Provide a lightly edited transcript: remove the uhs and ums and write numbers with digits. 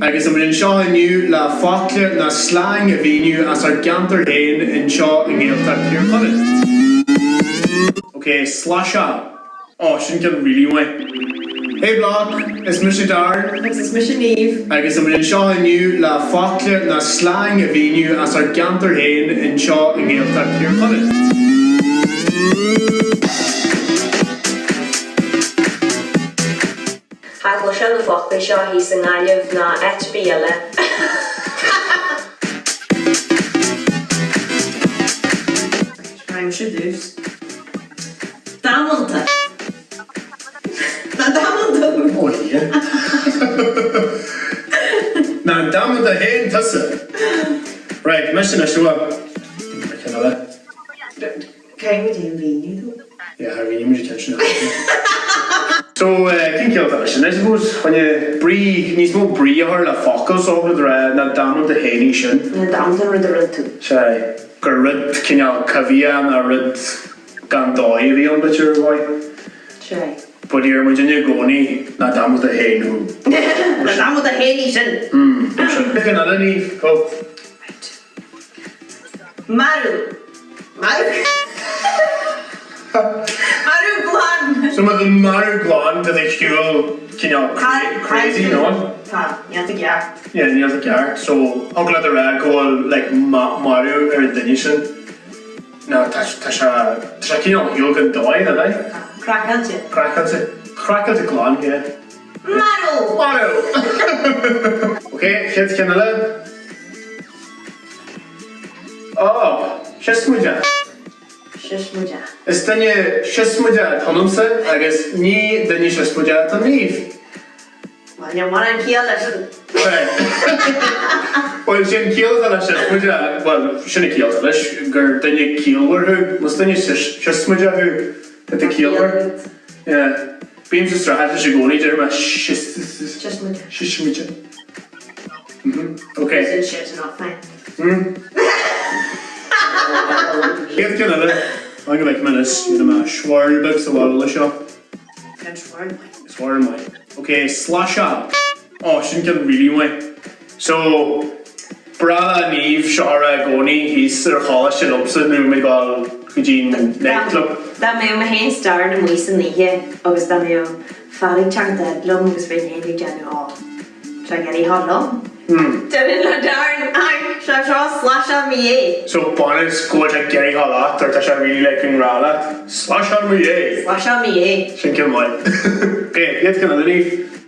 Agus tá muid anseo inniu le focla nó slang a mhíniú as ár gceantar féin anseo i nGaeltacht Thír Chonaill. Ok, slasháil. Ó, sin ceann really maith. Hey Bloc, is mise Darren. Agus is mise Niamh. Agus tá muid anseo inniu le focla nó slang a mhíniú as ár gceantar féin anseo i nGaeltacht Thír Chonaill. Cha gcloisfeá na foclaí seo thíos i nGaillimh ná áit ar bith eile. Raghaimse ar dtús. Damanta. Nach damanta thú? Ó a Dhia. Nach damanta féin tusa? Right, mise anois, ó. Ceann eile. Caithfidh muid é a mhíniú dó. Yeah, char mhínigh muid an ceann sin So, cén ciall atá leis sin, I suppose? Chun brí, níos mó brí a chur le focal, so rud a rá, nach damanta féin í sin. Nach damanta an rud a rinne tú. Sea, gur rud cineál coimhthíoch nó rud gan dóigh a bhí ann, b'fhéidir, ar dhóigh. Sea. But deir muidinne i gcónaí, nach damanta féin thú. Nach damanta féin í sin! Mm, sin. Ceann eile, Niamh, go. Right. Marú. Marú. Marú glan! So má tá marú glan tá do shiúl cineál crazy, no? Tá, níl tú ceart. Yeah, níl tú ceart. So thig leat a rá go bhfuil like marú ar an duine sin. No, tá tá sé tá sé cineál shiúl gan dóigh, nach é? Tá. Craiceáilte. Craiceáilte. Craiceáilte glan, yeah. Marú! Marú! Ok, chéad cheann eile. Ó, siosmaideach. Siosmaideach. Is duine siosmaideach atá ionamsa agus ní duine siosmaideach atá i Niamh. Bhuel, níl mórán ciall leis an. Bhuel, sin ciall atá le siosmaideach, bhuel, sin an ciall atá leis, gur duine ciallmhar thú. Más duine siosmaideach thú, tá tú ciallmhar. Yeah. Bímse ag streachailt leis i gcónaí, deir mé siosmaideach. Siosmaideach. Mhm. Ok. Sin shit not fine. Mm. Chéad ceann eile, I'm gonna make anois, déanfaidh mé swirl beag sa bhabhla seo. Ceann swirl maith. Swirl maith. Ok, slasháil. Ó, sin ceann really maith. So, ba bhreá le Niamh seo a rá i gcónaí thíos ar choláiste liomsa nuair a bhí mé ag dul go dtí an nightclub. Dá mbeadh mé féin is Darren amuigh san oíche agus dá mbeadh fear ag teacht fhad liom agus bheinn féin ag déanamh ó, tá sé ag iarraidh a ghabháil liom. Déarfainn le Darren, Ach, sé seo slasháil mo dhiaidh. So b'ionann go bhfuil sé ag iarraidh a ghabháil leat or tá sé really like i ngrá leat. Slasháil mo dhiaidh! Slasháil mo dhiaidh. Sin ceann maith. Ok, chéad cheann eile Niamh.